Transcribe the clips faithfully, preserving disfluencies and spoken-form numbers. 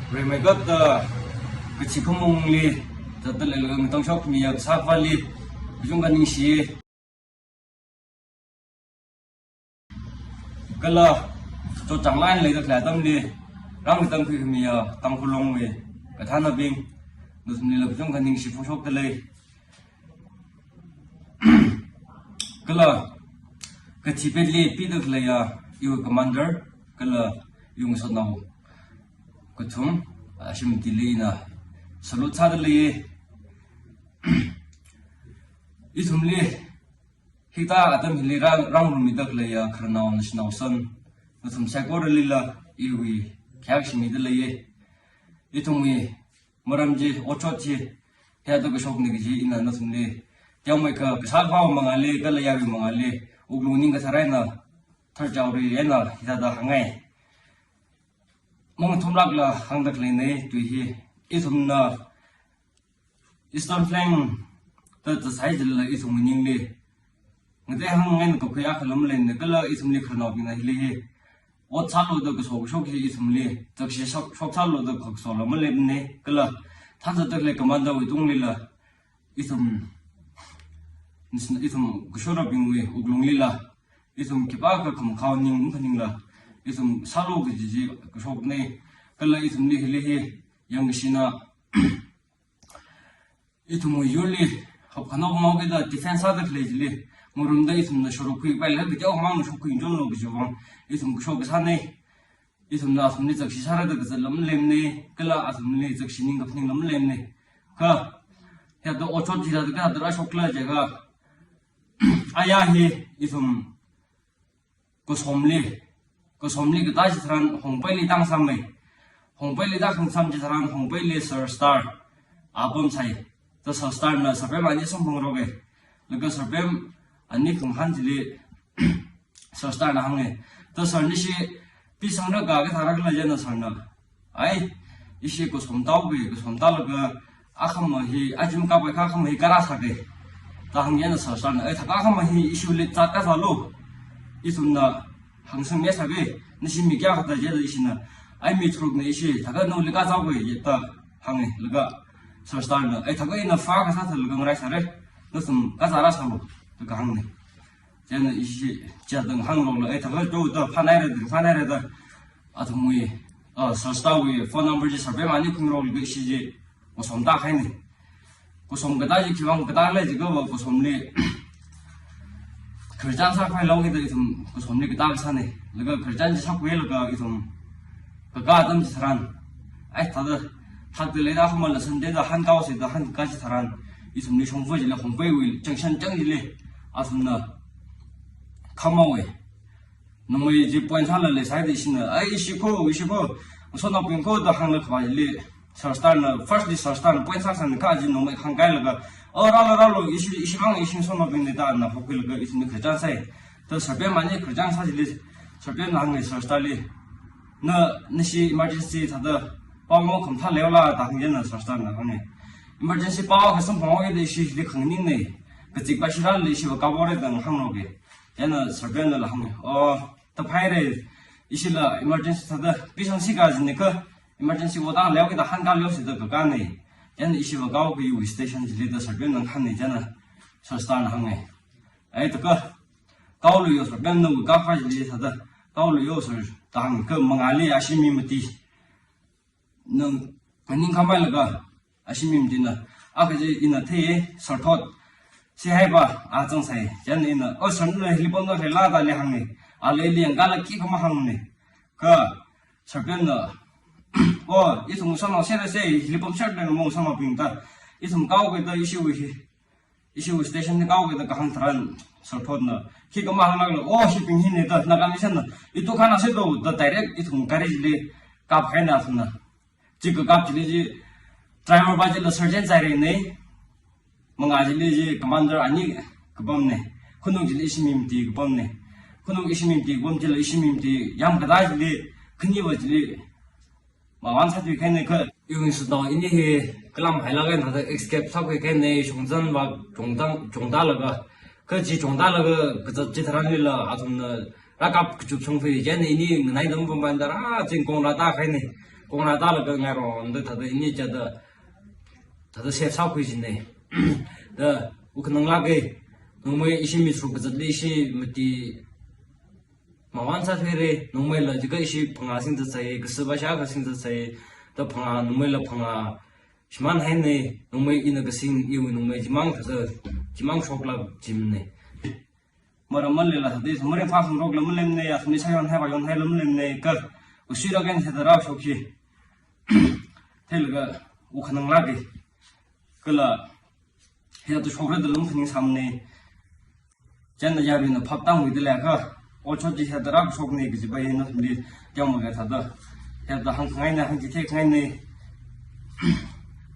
Rimeikapta kachi khamongli zatda leilakha ngatangshokmiya Kasā Akhava li kachungkha ningshi. Kala chotchāng lāng leida khalei atamli rāngatangkhui khamiya Tangkhul Longwui kathānabing, nathumlila kachungkha ningshi phongshokda lei. Kala kathi petli pida khaleiya iwui commander kala iwui ngasotnao kathum, ashi matili ina salute sāda lei. Ithumli hikathā atam hili rā-, rāngarumida khaleiya khararnao nashinaosan, nathum saikoralila iwui khayākshi mida lei. Ithumwui maram chi, otshot chi, hithāda kashokna kaji ina nathumli teomeikha Kasā Akhava mangāli kala yaruiwui mangāli wuklung ningkathar eina tharchaori eina hithāda hāngngai. Mung thumlākla hāngda khaleina tui hi. Ithumna Eastern Flank da zatsai chilala ithum ningli ngatei hāngngai eina kakhui akhala maleimana, kala ithumli khararnaobingna hili hi ot sālu da kaso kashok hi ithumli, zakshi shok, shok sālu da kasola maleimana, kala thānzatda khalei commander wui tunglila ithum, ithum kashurabingwui wuklunglila ithum khipākha khamakhao ning, khaningla ithum sālu kaji chi kashokna, kala ithumli hili hi yangkashina ithumwui yurli hapkhano mao kida defense sāda khalei chili ngarumda ithumna shoruk khuipaila, kateomangna shokkhui chonlu kajiwui vang ithum kashok kasāna. Ithumna athumli zakshi sāra da kazatla maleimana, kala athumli zakshi ning kaphaningla maleimana. Kha hithāda otshot hithāda kathāda rāshokla jiakha, aya hi ithum Kasomli, Kasomli katā chitharan Hongpeili tāngasāmei. Hongpeili tākhangasām chitharan Hongpeili Sir Star apam sai. Da Sir Star na Sir Pem ani samphang roke. Laga Sir Pem ani khangahān chili Sir Star na hānga. Da Sir nishi pisangra ka, kathāra khala jina Sir na, ai, ishi Kasom tāuke, Kasom tālaga akhama hi, aja makapkakha akhama hi karāsāke da hānga. Jina Sir Star na, ai, thākha akhama hi ishili zatkazālu, ithumna hāngsangmisāke, nashi mi kayākha da jida ishina, ai, mi tharukna ishi, thākha nawuili kazāuke da hānga. Laga Sir Star na, ai, thākha ina phā kasā thālaga ngaraisāra, nathum kazārāsālu da kahāngna. Jina ishi chida hānglu, ai, thākha to da phānaira da, phānaira da athumwui, ah, Sir Star wui phone number chi Sir Pem ani khuingarokli ishi chi Kasom tākahaina. Kasom katā chi khiwuivang katāla jiakhava Kasomli khararchan sākhavai leikida ithum Kasomli katā kasāna. Laga khararchan chi sākhuilaga ithum kakā atam chitharan, ai, thāda, thāda leida akhama la sandei da hānkaosa da hānkakā chitharan, ithumli shongfa chili Hongpeiwui junction chang chili athumna khamhaowa. Nongmei chi point sāla leisai da ishina, ai, ishi kho, ishi kho, ngasotnaobing kho da hānglaga khavā chili Sir Star na, firstly Sir Star na point sāsang kha chi nongmei khangkailaga, o, rālu, rālu, ishi, ishi vang, ishi ngasotnaobingna da ana phokhuilaga ithumli khararchan sai. Da Sir Pem ani khararchan sā chili Sir Pem na hānga Sir Star li, na, nashi emergency thāda pao makhamathā leola da hānga. Jina Sir Star na hānga, emergency pao kasamphang haowa da ishili khanganingna, kazip kashirāli ishi vākaphaora da hānghaoke. Jina Sir Pem nala hānga, o, da phaira, ishila emergency thāda pisangsi kajina kha, emergency otang leokida hānkā leosi da kakāna. Jina ishi vākaoke iwui station chili da Sir Pem na hānga. Jina Sir Star na hānga, ai, thākha kaolu yo Sir Pem, nawui kakā chili thāda kaolu yo Sir da hāngakha mangāli ashi mi mati na nganingkhameilaga, ashi mi matina, a, kaji ina thei, Sir Thot, si haipa, a, zangsai. Jina ina, o, Sir na hili pamda khalei la da li hānga. Ali ili yangkālaga khikha mahāngna. Kha Sir Pem na, o, ithum ngasotnao serra sei, hili pamserda namo ngasotnaobing da, ithum kaoke da ishiwui hi, ishiwui station li kaoke da kahāng tharan, Sir Thot na khikha mahānglaga, o, hibing hina da, Naga Mission na, itu khana se do da direct ithum gari chili kapkahaina athumna. Chi kakap chili chi driver pa chila Sergeant Zairei na, mangā chili chi commander ani kapamna, khanung chili ishi mi mati kapamna, khanung ishi mi mati kapam chila ishi mi mati yam katā chili, khaniva chili mawan sāthuikahaina kha. Iwui ngasotnao ini hi kalam hailaga ina thāda escape sākhuikahaina, shongzan vā chongtang, chongtālaga. Kha chi chongtālaga kazat chitharanlila athumna rākap kachupsangkhui, jina ini nganai dam pamban da rā zingkong rātākahaina. Kongra talaga ngaronda thāda ini chāda, thāda safe sākhui jina. Da, wukhanang lāka, nongmei ishi mi suk kazatli ishi mati mawan sāthuira, nongmeila jiakha ishi phangā singda sai, kasā bashā kasingda sai, da phangā, nongmeila phangā shimānhaina, nongmei ina kasing, iwui nongmei chimang thāda, chimang shoklāk jimana. Maram maleila thāda, maram phāsung rokla malemna, ya, sumi sayon hai, vayon haila malemna, ka, ushira kan thāda rāshok hi. Theilaga, wukhanang lāka. Kala, hithāda shokra da lung khaning sāmana. Chieina yaruina phap tāngwuida leikha, otshot chi hithāda rāshokna kajiva hi nathumli teomeikha thāda, hithāda hāngkhangaina, hāngchitheikhangaina.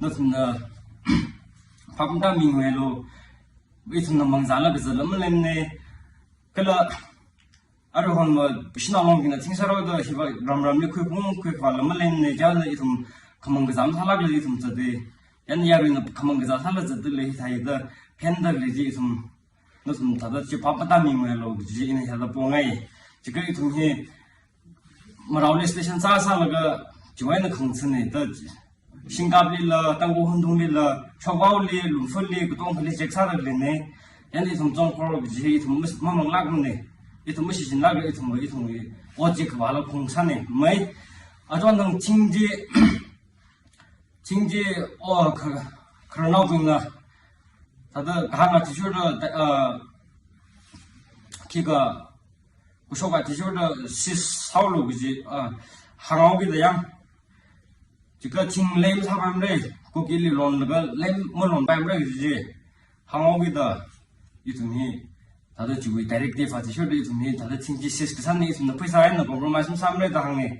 Nathumna phap matāmingwuilu, ithumna mangzāla kazatla malemna. Kala, aruihon va, shanao longbingna thing sāra da, hiva ramramli khuiphung khuikhavāla malemna, chieina ithum khamang kazā masālākla ithum zatta. Chieina yaruina khamang kazā sāla zatta lei hithāda, phendalei chi ithum, nathum thāda chi phap matāmingwuilu, chi ina hithāda pongai. Jiakha ithum hi, marao legislation sāsālaga, chiwui eina khangachāna da, Shingaplila, Tangkhul Hundunglila, Shokvaoli, Lunfuli, katongali check sāda leina. Chieina ithum Chongkhor kaji ithum mas-, mamanglākmana. Ithum mashichinlāka ithum, ithum ot chi khavāla khungsāna. Mai, aruihon thing chi, thing chi, o, kha-, khararnaobingna thāda kahāng athishurda, ah, khikha, kashok athishurda seize sāhaolu kaji, ah, hānghaokida yang. Jiakha thing lei masāpaimara, Kukili lonlaga lei malonpaimara kaji chi hānghaokida, ithum hi, thāda chiwui directive athishurda ithum hi, thāda thing chi seize kasāna, ithumna pheisā eina compromise masāmara da hānga.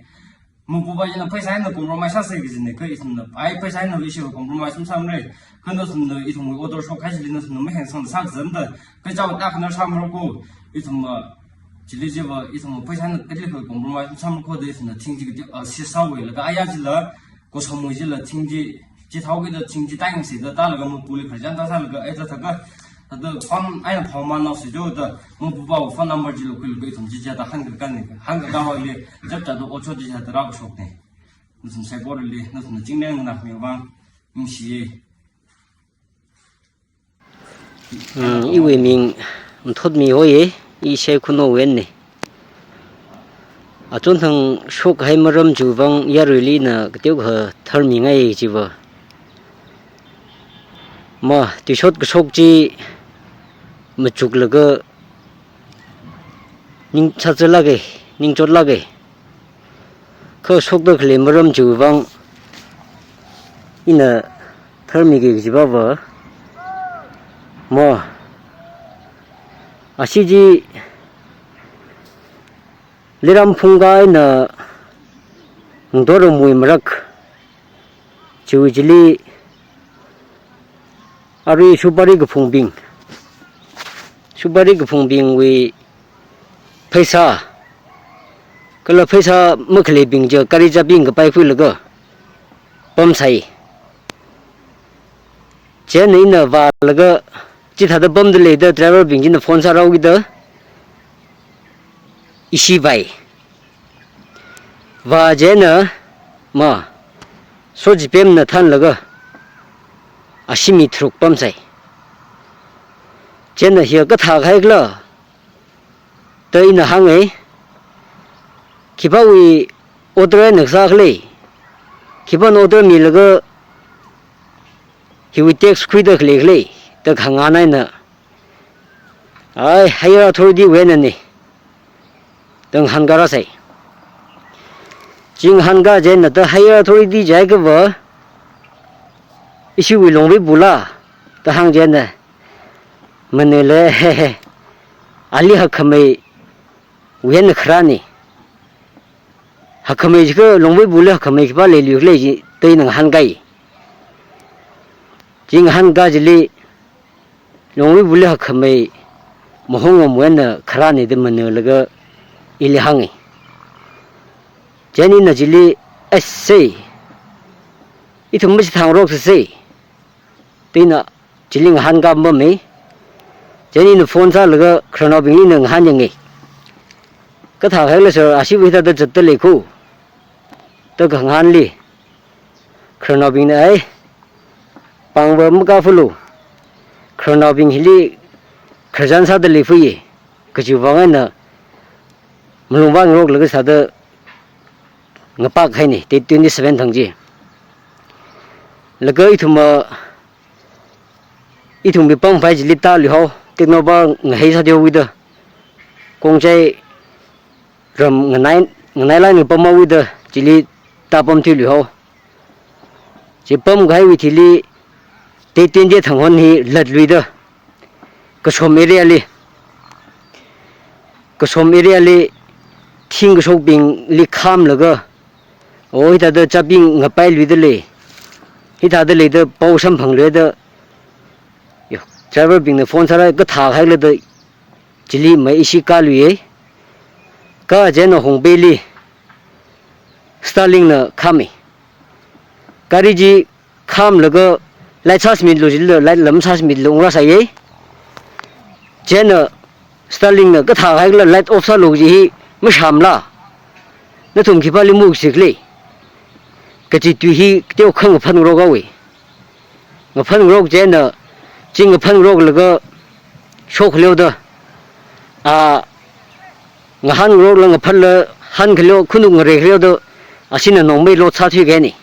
Mapupa china pheisā eina compromise sāsa kajina, kha ithumna, ai pheisā eina ishi compromise masāmara. Kha nathumna ithumwui order shokhai chili nathumna mahengsangda sākazatda, kachao tākhanar sāmarako, ithum, ah, chili chiva, ithum pheisā eina kateokha compromise masāmarako da ithumna thing chi kati, ah, seize sāhaowa, laga aya chila, Kosomwui chila thing chi, chithaokida thing chi taingasida talaga mapuli kharjan tāsālaga, ai thāda thākha, thāda phone eina phone manao sijo da, mapupawui phone number chi lukhuilaga ithum chi chāda hāngkakāna, hāngkakāwuili, chapchāda otshot chi chāda rākashokna. Nathum saikorali, nathumna chingri nganākhami vang, ningshiya. Mm, iwui ming Thotmi hoiya, i Saikhono wui eina. Achonthang shokhai maram chiwui vang yaruili ina kateokha tharmingai chiva. Ma, tuishot kashok chi machuklaga ning sāzālāka, ning chotlāka. Kha shokda khalei maram chiwui vang ina tharmiki kajiva va. Ma, ashi chi Liram Phungka eina Ngatoramwui marak, chiwui chili arui supari kaphungbing, supari kaphungbingwui pheisā, kala pheisā makhaleibing chi gari chabi ngakapaikhuilaga pamsai. Chieina ina vālaga, chithāda pamda lei da driver bing china phone sāraokida, ishi vāi. Vā chieina, ma, sochipemna thanlaga, ashi mi tharuk pamsai. Chieina hiya kathā kahaikhala da ina hānga. Khipāwui order eina kasā khala, khipāna order milaga hiwui tax khuida khalei khala, da kahāng eina, ai, higher authority wui einana da ngahānkā rāsai. Chi ngahānkā chieina da higher authority jiakha va, ishiwui Longvei bula da hāng chieina, manele, he he, ali hakhameiwui eina kharāna. Hakhamei jiakha Longvei bula hakhamei khipā leiluikhala chi da ina ngahānkai. Chi ngahānkā chili Longvei bula hakhamei Mahongamwui eina kharāna da manelaga ili hānga. Chieina ina chili, "Ai sai, ithum machithāngaroksa sai," da ina chili ngahānkā pamma. Chieina ina phone sālaga khararnaobingli ina ngahānyanga. Kathā kahaikhala sir, ashiva hithāda zatda leiko. da khangahānli, khararnaobingna ai, pāngva makāphulu, khararnaobing hili khararchan sāda leifui, kajiwui vang eina malung vāngaroklaga sāda ngapakhaina, date twenty-seven thang chi. Laga ithum, ah, ithumwui pampai chili tāluihao, Tengnoupal ngahei sāthuihaowuida, Khongchai ram nganai, nganai line ngapamhaowuida, chili tāpamthuiluihao. Chi pamkahaiwui thili, date twenty thang hon hi latluida, Kasom area li, Kasom area li thing kashokbingli khamlaga, o, hithāda chapbing ngapailuida lei, hithāda leida pao samphangluida, yo, driver bingna phone sāra, kathā hailada, chili mai ishi kāluiya. Kha chieina Hongbeili Starlingna khami. Gari chi khamlaga light sāsmitlu jilala, light lam sāsmitlu ungrāsāya. Chieina Starlingna kathā haikhala light off sālu kaji hi mashamla, nathum khipāli muksikli, kaji tui hi teokha ngaphanrok haowa. Ngaphanrok chieina, chi ngaphanroklaga shokhaleoda, a, ngahānngarokla ngaphanla hānkhaleo, khanuk ngareikhaleoda, ashina nongmei load sāthuikahaina.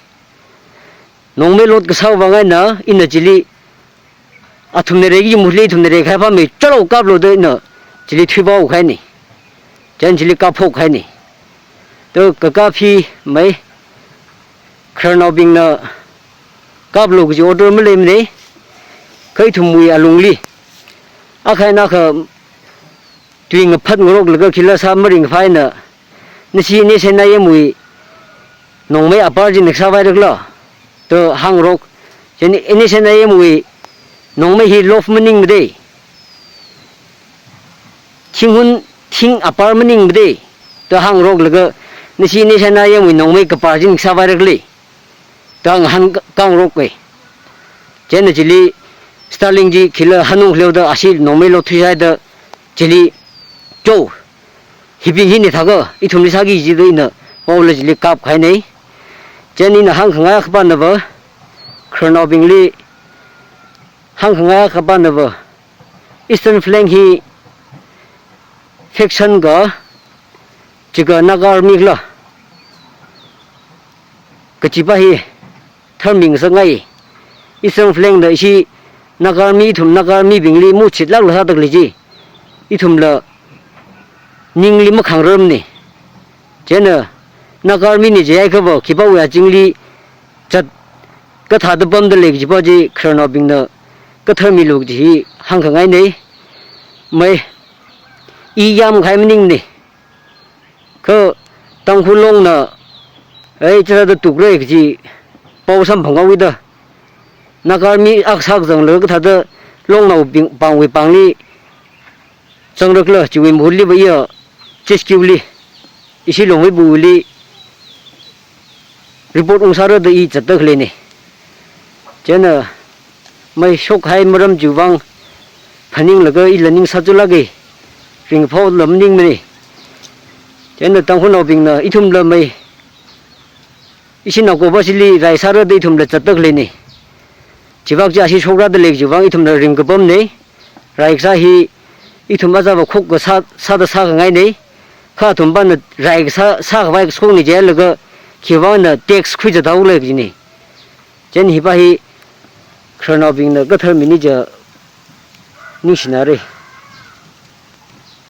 Nongmei load kasā vang eina, ina chili, athumna reiki muli, athumna reikahai pamei, chalo kaplu da ina chili thuipaokahaina. Chieina chili kapphokkahaina. To kakap hi mai, khararnaobingna kaplu kaji order maleimana. Kha ithumwui alungli, akha eina akha tui ngaphangaroklaga khila sā maringphai eina, nashi NSCN-IM wui nongmei apar chi na kasā vairakhala, da hāngrok. Chieina NSCN-IM wui nongmei hi load maningmada, thinghun thing apar maningmada, da hāngroklaga, nashi NSCN-IM wui nongmei kapar chi na kasā vairakhala, da ngahānkāngaroka. Chieina chili Starling chi khila hānunghaleoda ashi nongmei load thuihaida chili, cho, hibing hi nithākha, ithumli sāki jida ina paola chili kapkahaina. Chieina ina hāngkhangai akha pānava, khararnaobingli hāngkhangai akha pānava, Eastern Flank hi faction kha, chiakha Naga Army khala, kachipa hi tharmi ngasakngai. Eastern Flank da ishi Naga Army, ithum Naga Army bingli muchitlākla sāda khalei chi, ithumla ningli makhangrarmana. Chieina Naga Army na jihaikha va, khipāwui azingli zat, kathāda pamda lei kajipa chi khararnaobingna katharmilu kaji hi hāngkhangaina. Mai, i yamkahai maningmana. Kha Tangkhul Longna, ei, chithāda tukra kaji pao samphanghaowuida, Naga Army akha sākazanglaga kathāda Longnaobing pāngwui pāngli zangrakhala, chiwui mahutli va iya, H Q li, ishi Longmeibuli report ungsāra da i zatda khaleina. Chieina mai shokhai maram chiwui vang phaninglaga ila ning sāchulāka, ringphāla maningmana. Chieina Tangkhulnaobingna ithumla mai, ishi Naga Bas chili rai sāra da ithumla zatda khaleina. Chivak chi ashi shokra da lei kajiwui vang ithumla ringkapamna. Rai kasā hi ithum aja va khok kasā, sāda sākhangaina. Kha athumpana rai kasā, sākhavai kashokna jilaga, khiwui vangna tax khuizathaolei kajina. Chieina hipa hi khararnaobingna katharmina jiakha ningshinare.